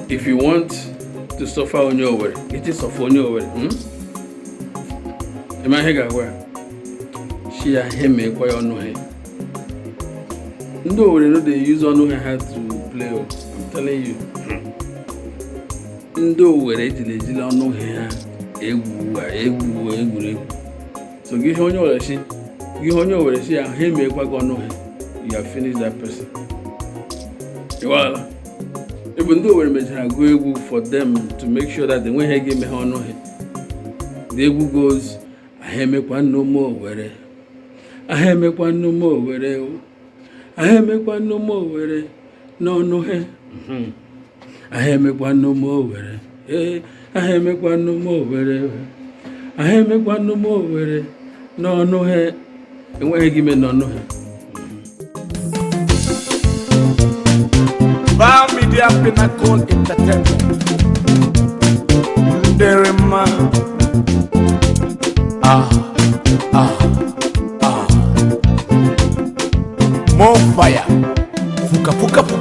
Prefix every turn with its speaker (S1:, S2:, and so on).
S1: If you want to suffer onye Owerri, it is suffer onye Owerri. Ị ma ihe ga-agwa ya? Shi ya ihe meekwa ya ọnụ ha. Ndị Owerri no dey use ọnụ ha to play o. I'm telling you. Ndị Owerri ejila ejila ọnụ ha egwu egwu egwuregwu. So gị ihe onye Owerri shi, gị ihe onye Owerri shi ya ha emeekwa gị ọnụ ha. You have finished that person. Ịwala. Ebe ndị Owerri mechara gụọ egwu for them to make sure that enweghị ihe ga-eme ha ọnụ ha. The egwu goes, aha emekwa nnume Owerri, aha emekwa nnume Owerri, aha emekwa nnume Owerri n'ọnụ ha. Aha emekwa nnume Owerri, ee, aha emekwa nnume Owerri, aha emekwa nnume Owerri n'ọnụ ha. Enweghị gị ime n'ọnụ ha.
S2: Val Media Pinnacle Entertainment. Nderema. Ah, ah, ah. More fire. Fuka, fuka, fuka.